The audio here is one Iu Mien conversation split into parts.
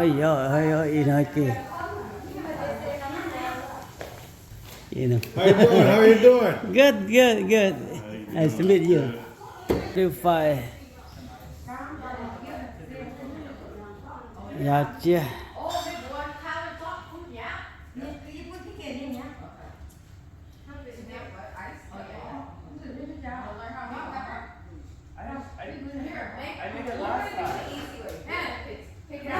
Hey, yo, hey, yo, ih hnoi geh. You know. How you doing? How you doing? Good, good, good. Nice to meet you. Still fine. Yaac jiex.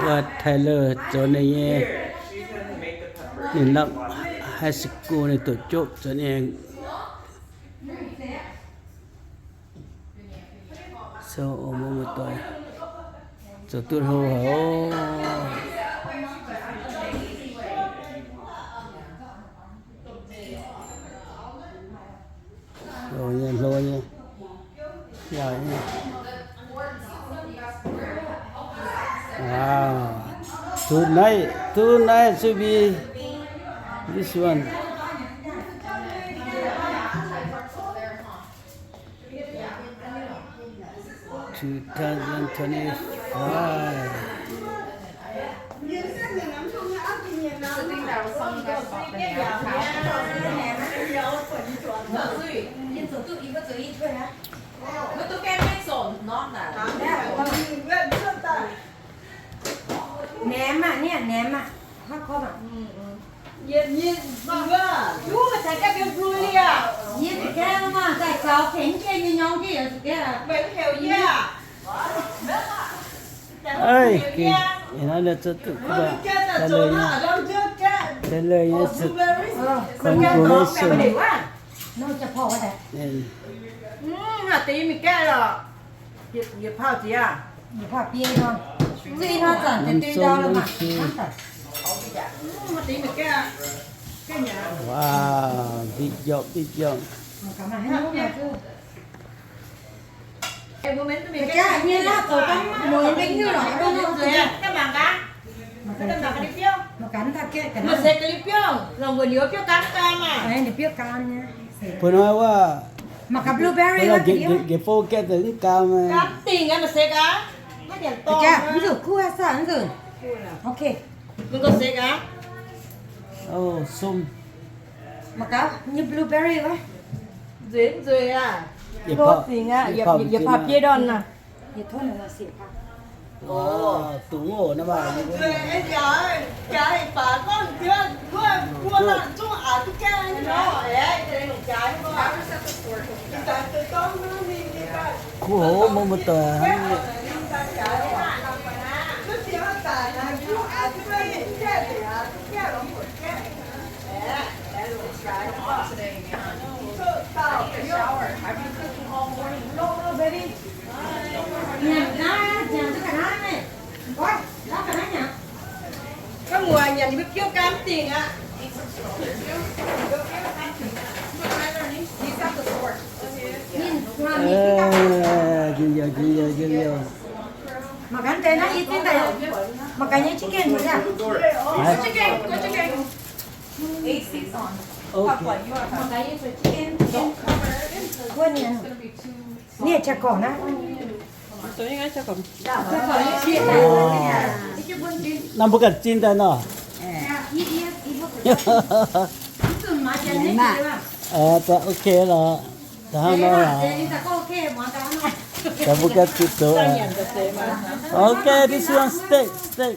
Wuov Tyler zoux ninh nyei, ninh naqv high school ninh doqc jopv zoux ninh So, muoz-doic, zoux duqv hlo haic oc. Hlo nyei, hlo nyei. Yaac nyei. Wow. Tonight, tonight should be this one. Two thousand twenty-five. Ném aqv, niaa, ném aqv. Haav gorngv aqv. Yie, yie, yie, yie za'gengh biu blu liaa. Yie za'gengh maah, daaih zaux tengx jienv nyei nyorng jienv yaac za'gengh. Ei, gengh, ih hnoi ninh zuqc duqv kuv baac, daaih leih nyei, daaih leih nyei zuqc congratulation. Ninh, hnangv deix yie mingh gaeqv lorqc. Yietc pauh ziex aac? Yietc pauh biei nor. Zinh hnoi zanc deix dinh ndau lorqc mangc. Wow, big job, big job. Bun hnoi wuov, nqa'haav blueberry, nqa'haav nqa'haav fouv gaeqv daaih mv gaam. Mv zuqc kuv haaix saah, mv zuqc. Ok. Oh, sum. Mangc gaax nyei blueberry wuov. Nzueic, nzueic aqv. Hlo fingx aqv, yietc pauh biei ndorn aqv. Dungx oc, naaiv maaih. Kuv hoz mbuo muoz-doic hnangv. Ê, jing yaac, jing yaac, jing yaac. Mangc gaax deix naaiv i zinh daaih, mangc gaax nyei chicken haic. Haiz? Chicken, go chicken. Okay. Mangc gaax nyei chicken, chicken cover. Wuov ninh, ninh qaqv gorngv naaiv. Naaiv mbuo ganh zinh daaih nor. Ok lorqc. Da'hnangv nor, da'hnangv mbuo ganh zinh doz. Ok, this one steak, steak.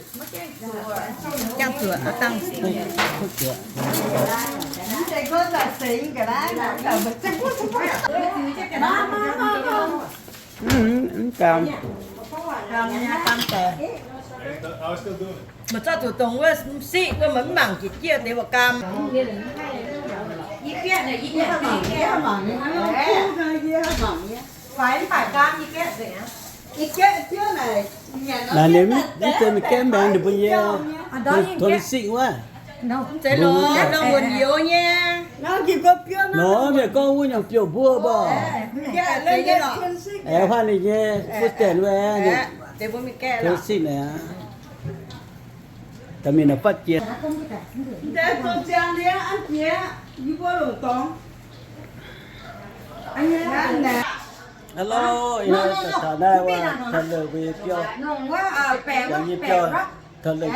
Mv gaam. Mv gaam. Meih zorqv zuqc dongh wuov siqv wuov, meih mv mangc jiez jiez deix mbuo gaam. Naaic ninh mv zeiz mingh gaeqv maengx ninh mbuo nyei tong siqv wuov. Mv zeiz lorqc, nor wuonc youz nyei. Nor mienh gorngv wuov nyungc biouv mbuo mborqc. Aengx huaav ninh nyei fuqv janx wuov, tong siqv naaic aqv. Da'mingh naaic fatv jiex. Hello, ih hnoi taux naaiv wuov Tyler mbuo nyei biauv, yangh nyei biauv. Taux lengh,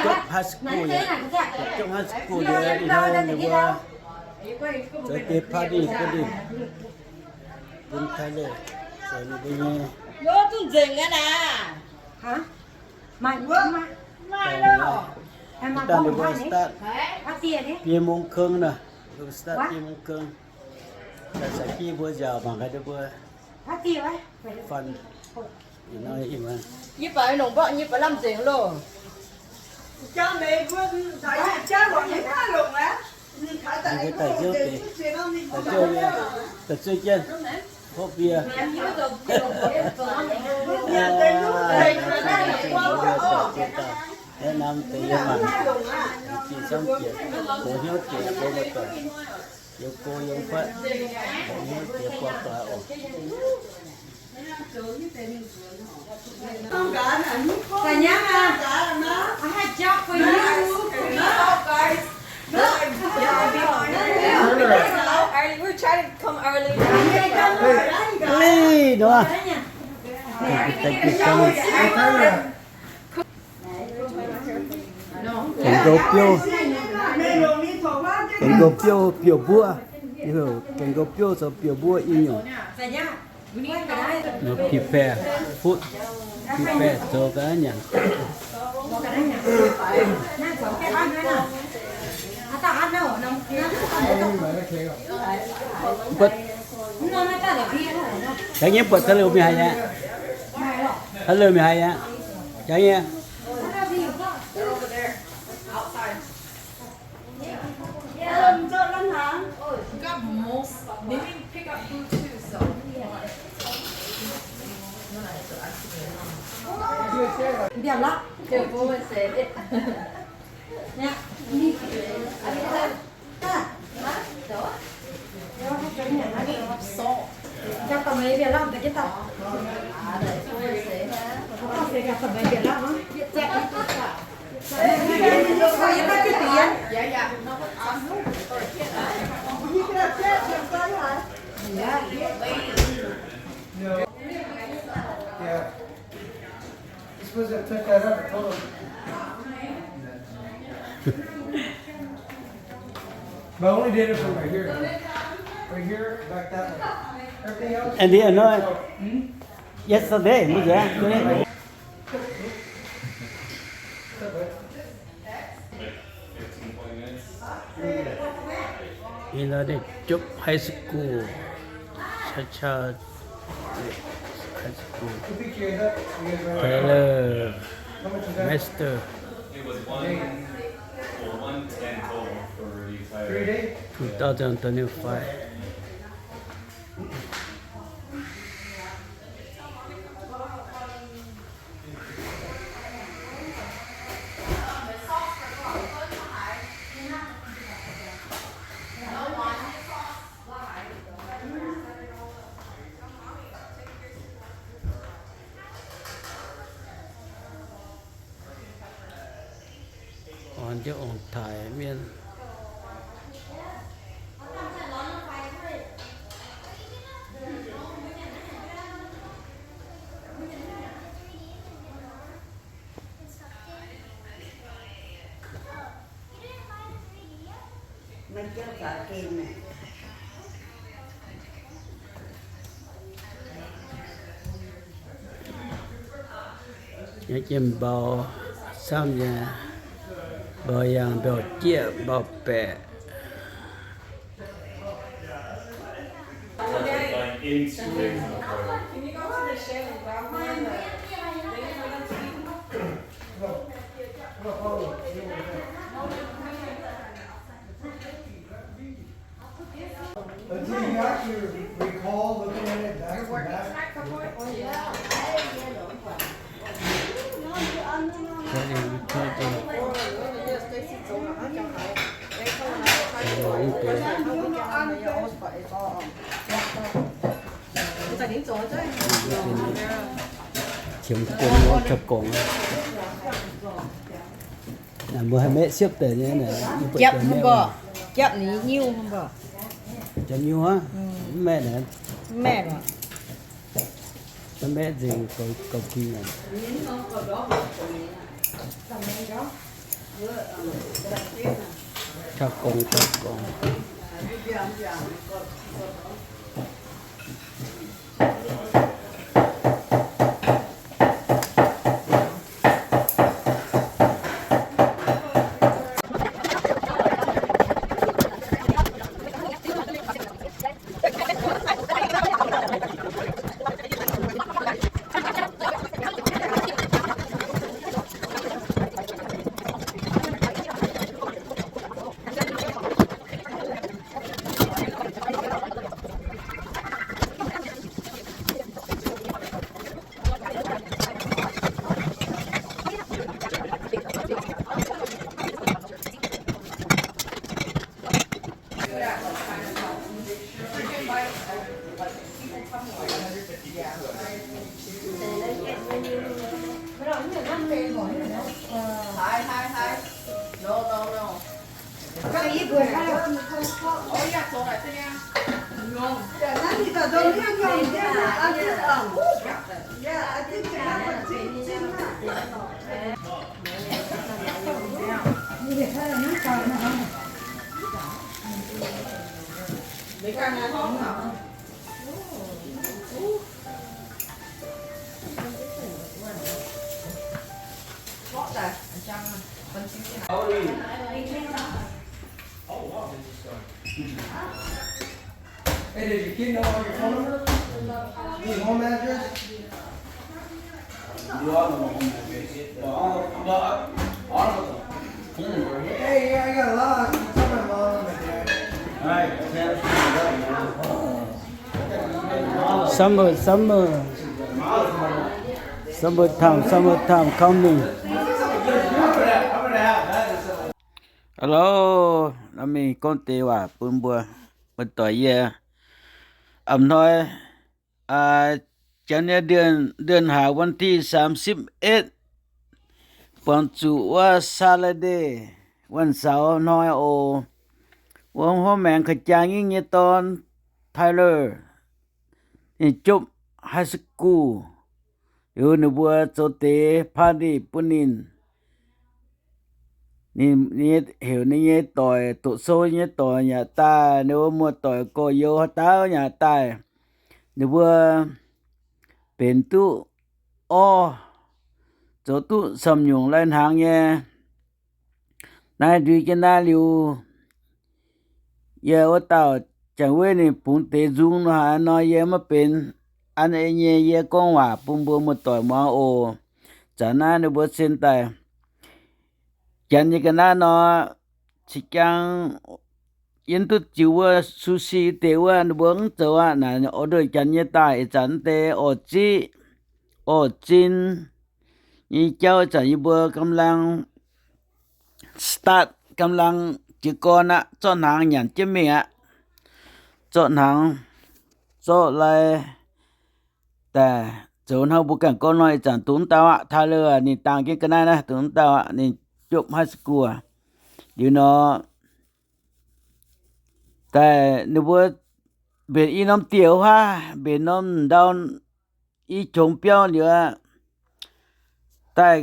jopv high school liuz, jopv high school liuz, ih hnoi ninh mbuo zoux deix party bun ninh, bun Tyler zoux ninh mbuo nyei. Dangh ninh mbuo start biei mong keng nor, start biei mong keng. Daaih sai jienv mbuo nziaauc mangc gaax ninh mbuo fun. Yie baac longc mborqv nyei baac lamh nzengc loh. Daaih nziouv deix, daaih nziouv nyei, daaih zuov jienv, hopv mbie. Naaiv norm deix yie mangc, jiex camv jiex, gox hnyouv jiex, gox mbuo doic, yiem go yiem fatv, gox hnyouv jiex buangh doic oc. We're trying to come early. Hey, Noah. Thank you, thank you so much. Gaengh nqou biouv, gaengh nqou biouv biouv mbuov, gaengh nqou biouv zoux biouv mbuov i nyungc. Prepare food, prepare zoux ga'naaiv nyanc. Mbuo jangx nyei buatc Tyler mingh haaix nyei? Tyler mingh haaix nyei? Jangx nyei. Yeah. You're supposed to have took that up and told him. But I only did it from right here. Right here, back that way. Everything else. And the annoying, hmm? Yesterday, was that today? Ih hnoi ninh jopv high school, Cha Cha high school. Tyler, master, two thousand twenty-five. Orn jienv ong-taaix mienh. Maiv jauv faaux gen naaic. Nyei jiem mbau, camv nyei, mbau yangh, mbau jieqv, mbau baeqc. Until you actually recall looking at it back to back. Qiemx guon wuov caux gorngx. Mbuo haih maeqv siepv deix nyei. Japv mv mborqv, japv ninh nyiuh mv mborqv. Japv nyiuh aqv, mv maeqv naaic. Mv maeqv aqv. Maeqv nzengc, gauh kuinx nyanc. Taux gongx, taux gongx. Hey, did your kid know all your phone number? Your home address? Hey, yeah, I got lost. It's on my mom and my dad. Summer, summer. Summer time, summer time coming. Hello, naaiv mingh gorngv deix waac bun mbuo, mbuo doic yie. A'hnoi, janx nyei เดือน เดือนห้า วันที่สามสิบเอ็ด buangh zuqc wuov Saturday, วันเสาร์ hnoi oc. Wuov hmuangv maengx ขจา nyingv nyei dorn, Tyler, ninh jopv high school. Liuz ninh mbuo zoux deix party bun ninh. Ninh, ninh heuc ninh nyei doic, doqc sou nyei doic yaac daaih, ninh mbuo muoz-doic gorx-youz haaix dauh yaac daaih. Ninh mbuo benx duqv orv, zoux duqv samx nyungc lai-hnaangx nyei. Naaiv ndui jienv naaiv liuz, yie wuov dauh Jangx Weiv ninh bungx deix nzung nor, haaix nor yie maiv benx an ei nyei, yie gorngv waac bun mbuo muoz-doic muangx oc. Zanc naaiv ninh mbuo cen daaih Janx nyei ga'naaiv nor, cing jaang yie duqv ziux wuov sushi deix wuov, ninh mbuo mv zoux aqv. Naaic order Janx nyei daaih, ih zanc deix orqc ziqv, orqc zin nyei jauv. Ih zanc yie mbuo กำลัง start, กำลัง jiez gorn aqv, zorqv hnaangx nyanc jienv mingh aqv. Zorqv hnaangx, zorqv lai daaih zoux hnangv mbuo ganh gorngv nor. Ih zanc dongh mv dauh aqv, Tyler ninh dangh jienv ga'naaiv naaiv, dongh mv dauh aqv, ninh jopv high school liuz nor, daaih ninh mbuo mbenc i norm dieh huaav, mbenc norm ndau i qongx biauv liuz aqv, daaih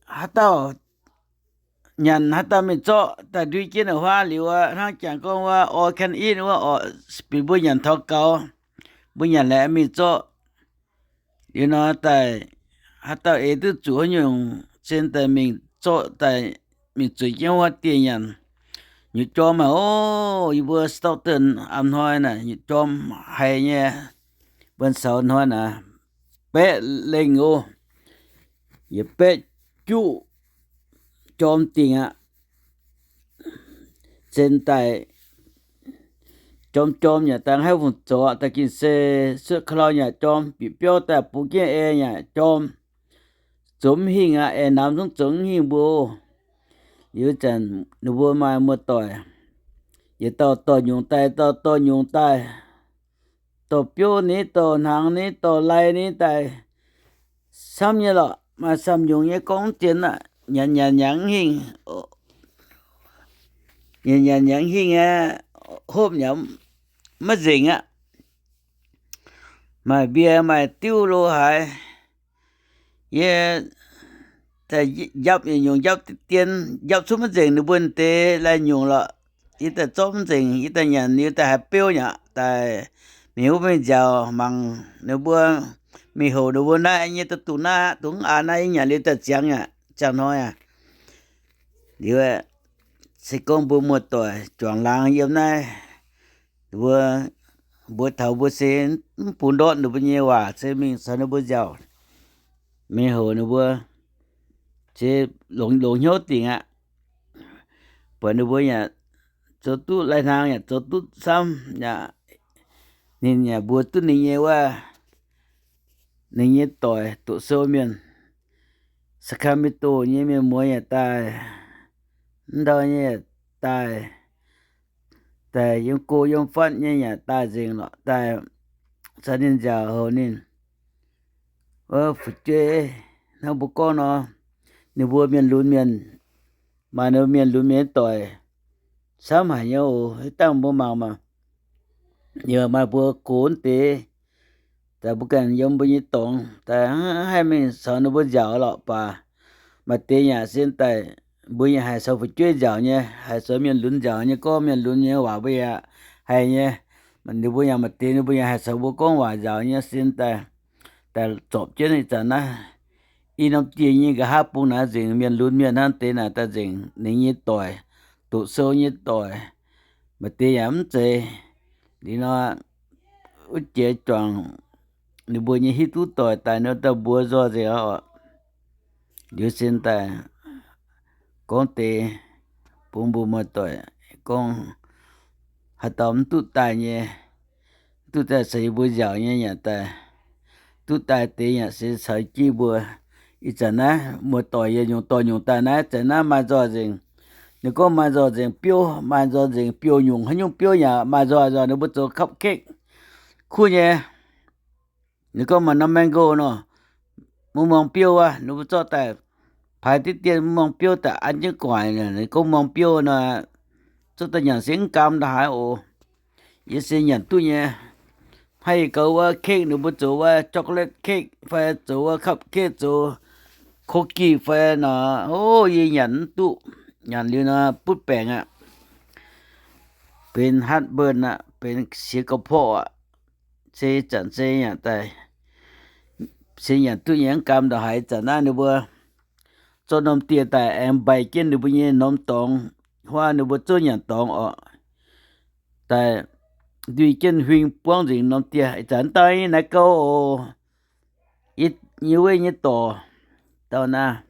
haaix dauh nyanc haaix dauh mingh zorqv. Daaih ndui jienv huaav liuz aqv, hnangv jangx gorngv wuov all can eat wuov orqc, bieqc mbuo nyanc taux gaux, mbuo nyanc laengz mingh zorqv. Liuz nor daaih haaix dauh eix duqv zuqc haaix nyungc cen daaih mingh zorqv daaih mingh zueiz jienv wuov dieh nyanc. Nyutc jorm aqv oc. Yie mbuo Stockton a'hnoi naaic nyutc jorm haiz nyei. วันเสาร์ hnoi naaic baeqv lengh oc. Yietc baeqv juqv jorm dingc aqv. Cen daaih jorm jorm yaac daaih haiv fungc zoux daaih gin se cuotv ka'lau yaac jorm, bieqc biauv daaih bungx jienv aengx yaac jorm. Zoux mv hingh aqv, aengx namx zungv zoux mv hingh mbuo. Liuz zanc ninh mbuo maaih muoz-doic, yietc dauh dorh nyungc daaih, dauh dorh nyungc daaih, dorh biouv ni, dorh hnaangx ni, dorh lai ni daaih, camv nyei lorqc. Maaih samh nyungc nyei gorngv mv zien aqv. Nyanc nyanc nyanc mv hingh, nyanc nyanc nyanc mv hingh aqv, hopv yaac maiv nzengc aqv. Maaih mbie maaih diuv lo haaix, yie daaih njapv nyungc-nyungc, njapv dien, njapv cuotv maiv nzengc, ninh mbuo deix lai nyungc lorqc. Yie daaih zorqv maiv nzengc, yie daaih nyanc, yie daaih haiz beuv nyaqc daaih. Mingh wuov mingh nziaauc mangc ninh mbuo, mingh houc ninh mbuo naaiv nyei, duqv dungz naaiv, dungz aa naaiv, yie nyanc liuz daaih ziangx aqv, ziangh hnoi aqv. Liuz se gorngv mbuo muoz-doic juangc laangz yiem naaiv, mbuo, mbuo taux mbuo se mv bungx ndortv ninh mbuo nyei waac, se mingh caux ninh mbuo nziaauc, mingh houc ninh mbuo, se longx, longx hnyouv dingc aqv. Buatc ninh mbuo yaac zoux duqv lai-hnaangx, yaac zoux duqv camv, yaac ninh yaac mbuox duqv ninh nyei wuov, ninh nyei doic doqc sou mienh, Sacramento nyei mienh muoz yaac daaih, mv ndau nyei yaac daaih, daaih yiem go yiem fatv nyei yaac daaih nzengc lorqc, daaih caux ninh nziaauc houc ninh. Wuov fu'jueiv hnangv mbuo gorngv nor, ninh mbuo mienh lunx mienh, maaih ninh mbuo mienh lunx mienh nyei doic camv haic nyei oc. Dangh mbuo mangc maah, yaac maaih mbuo gox deix, daaih mbuo ganh yiem mbuo nyei dorngx, daaih haih mingh caux ninh mbuo nziaauc lorqc baac, maaih deix yaac sin daaih, mbuo yaac haih caux fu'jueiv nziaauc nyei, haih caux mienh lunx nziaauc nyei, gorngv mienh lunx nyei waac mbuo yaac haih nyei. Ninh mbuo yaac maaih deix ninh mbuo yaac haih caux mbuo gorngv waac nziaauc nyei sin daaih, daaih zorpc jienv ih zanc naaiv. I norm dieh nyei nqa'haav bung naaiv nzengc mienh lunx mienh hnangv deix naaic daaih nzengc ninh nyei doic, doqc sou nyei doic, maaih deix yaac mv zeiz. Liuz nor, wuov jiex juangc ninh mbuo nyei hiuv duqv doic daaih nor daaih mbuox nzoih nzengc oc. Liuz sin daaih gorngv deix bun mbuo muoz-doic gorngv haaix dauh mv duqv daaih nyei, mv duqv daaih caux yie mbuo nziaauc nyei yaac daaih, duqv daaih deix yaac se caux jienv mbuo. Ih zanc naaiv muoz-doic yie nyungc doic nyungc daaih naaiv zanc naaiv maaih nzoih nzengc. Ninh gorngv maaih nzoih nzengc biouv, maaih nzoih nzengc biouv nyungc, haaix nyungc biouv yaac maaih nzoih nzoih, ninh mbuo zoux cupcake kuv nyei. Ninh gorngv maaih norm mango nor, mv muangx biouv wuov, ninh mbuo zorqv daaih paaix diqv dien, mv muangx biouv daaih an jienv gu'nguaaic. Ninh gorngv muangx biouv nor, zorqv daaih nyanc se mv gaam ndongc haaix oc. Yie se nyanc duqv nyei. Hnangv yie gaux wuov cake, ninh mbuo zoux wuov chocolate cake fai zoux wuov cupcake, zoux cookie fai nor, o, yie nyanc mv duqv. Nyanc liuz nor butv baengc aqv. Benx heartburn aqv, benx siex ga'porqv aqv. Se zanc se yaac daaih, se nyanc duqv nyei mv gaam ndongc haaix. Zanc naaiv ninh mbuo zorqv norm dieh daaih aengx mbaix jienv ninh mbuo nyei norm dorngx, huaav ninh mbuo zouv nyanc dorngx oc. Daaih ndui jienv huing buangv nzengc norm dieh. Ih zanc mv dauh naaiv gouv oc. Yie, yie weiv nyei dorc, dauh naaiv,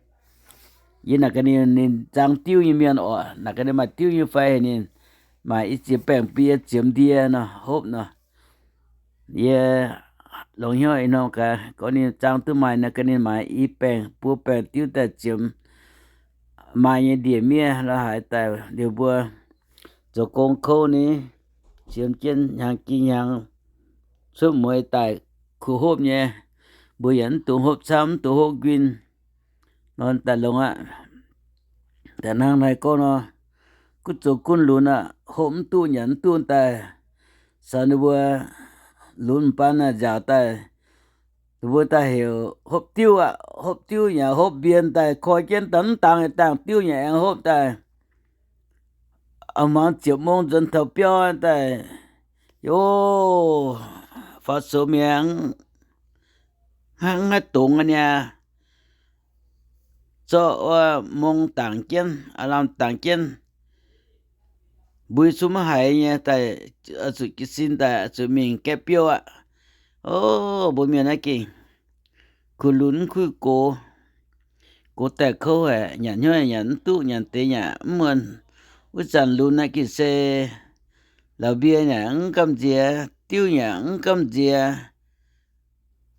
yie naaic gaax ninh, ninh nzang diuv nyei mienh oc. Naaic gaax ninh maaih diuv nyei fai, ninh maaih i ziex baengc bun yie ziemx ndie nor, hopv nor. Yie longx hnyouv ih norm gaax, gorngv ninh nzang duqv maaih naaic gaax ninh maaih i baengc buo baengc diuv daaih ziemx maaih nyei ndie-miev lorz haaix daaih liuz mbuo zoux gong kouv ni, ziemx jienv hnyangx jiex hnyangx cuotv mueiz daaih kuh hopv nyei. Mbuo yaac mv dungx hopv camv, mv dungx hopv nquin nor daaih longx aqv. Daaih hnangv naaiv gorngv nor, gunv zoux gunv lunx aqv, hopv mv duqv nyanc mv duqv daaih, caux ninh mbuo lunx m'baan naaic nziaauc daaih, ninh mbuo daaih heuc hopv diuv aqv. Hopv diuv yaac hopv mbien daaih koi jienv daaih mv dangx dangh diuv yaac aengx hopv daaih. A'hmuangx ziepc mong nzuonx taux biauv daaih, o, faaux sou mienh hnangv haih dongz aqv niaa. Zorqv wuov mong dangc jienv, alarm dangc jienv, mbui cun maiv haiz nyei daaih, zuqc jiez sin daaih zuqc mingh gaeqv biouv aqv. O, mbuo mienh naaiv gengh kuh lunx mv kuh gox, gox daaih kouv haic, nyanc hnyouv nyanc mv duqv, nyanc deix nyanc mv muonh. Wuov zanc lunx naaiv gengh se la'mbie yaac mv gamh nziex, diuv yaac mv gamh nziex,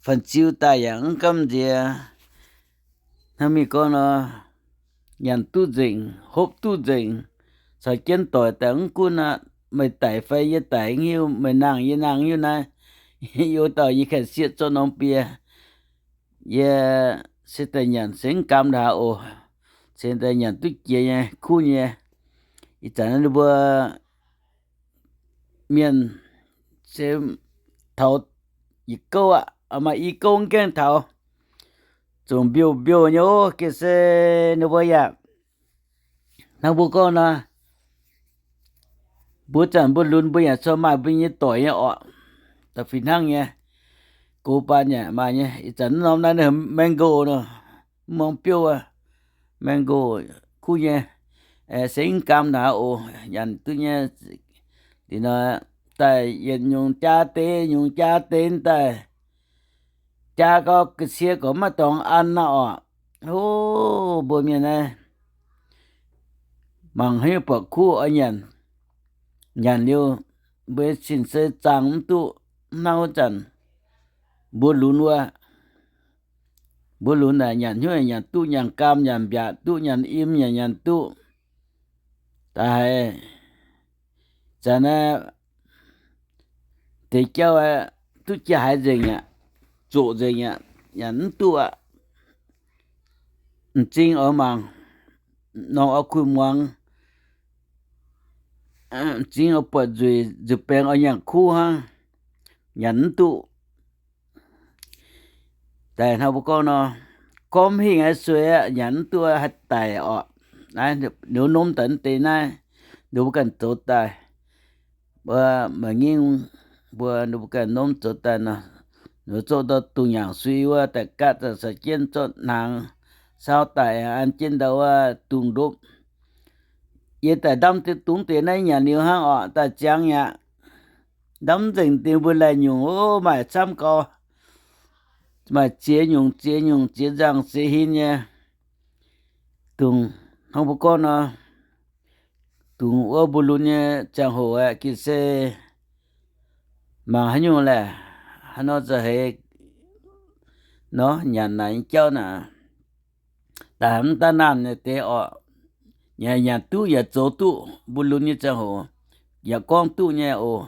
fan-ziu daaih yaac mv gamh nziex. Hnangv mingh gorngv nor, nyanc duqv nzengc, hopv duqv nzengc, caux jienv doic daaih mv gunv aqv. Meih daic fai yie daic hiuv, meih nangh yie nangh hiuv naaiv, youc dauh yie kaeqv sieqv zorqv norm bie. Yie se daaih nyanc se mv gaam ndongc haaix oc. Se daaih nyanc duqv jiex nyei, kuv nyei. Ih zanc naaiv ninh mbuo mienh se taux yietc gouv aqv, maaih i gouv mv gaengh taux. Zungv mbiouh mbiouh nyei ov, ga'sie ninh mbuo yaac hnangv mbuo gorngv nor, mbuo zanc mbuo lunx mbuo yaac corc maaih mbuo nyei doic nyei orqc. Da'fih hnangv nyei, gox baan yaac maaih nyei. Ih zanc norm naaiv mango nor, mv muangx biouv aqv, mango kuv nyei, se mv gaam naaic oc, nyanc duqv nyei. Liuz nor, daaih yietc nyungc jaa deix, nyungc jaa deix daaih, jaa gau ga'sie gorqv maiv dorngx an naaiv orqc. Ov, mbuo mienh naaiv mangc haaix nyungc buatc kuv oix nyanc. Nyanc liuz, mbuo cin-se zaangh mv duqv. Hnangv wuov zanc mbuo lunx wuov, mbuo lunx naaic nyanc hnyouv yaac nyanc duqv, nyanc gaam nyanc mbiaatc duqv, nyanc im yaac nyanc duqv. Da'haiz zanc naaiv deix jauv duqv jaa haiz nzengc aqv, zoqc nzengc aqv, nyanc mv duqv aqv. M'zing oix mangc, norm oix kuh muangx, m'zing oix buatc nzueic, nzueic baengx oix nyanc kuv hnangv, nyanc mv duqv. Daaih hnangv mbuo gorngv nor, gorngv hingh aqv, sueix aqv, nyanc mv duqv, haih daic orqc. Naaiv ninh mbuo norm daaih deix naaiv, ninh mbuo ganh zoux daaih. Mbuo maaih ngingv mbuo, ninh mbuo ganh norm zoux daaih nor, ninh mbuo zorqv ndau dungz nyaangc sui wuov daaih gaatv, daaih caux jienv zorqv hnaangx saau daaih an jienv ndau wuov dungz ndopv. Yie daaih ndamv deix dungz deix naaiv nyanc liuz hnangv orqc, daaih ziangx aqv. Ndamv nzengc deix mbuo laih nyungc, o, maaih camv gau, maaih ziex nyungc, ziex nyungc, ziex nzangc, ziex hin nyei dungz. Hnangv mbuo gorngv nor, dungz wuov mbuo lunx nyei ziangh hoc aeqv, ga'sie mangc haaix nyungc laeh, haaix nor za'heix nor nyanc naaic nyei jauv naaic, daaih mv daaih naanh nyei deix orqc. Nyanc, nyanc duqv yaac zoux duqv, mbuo lunx nyei ziangh hoc yaac gorngv duqv nyei oc.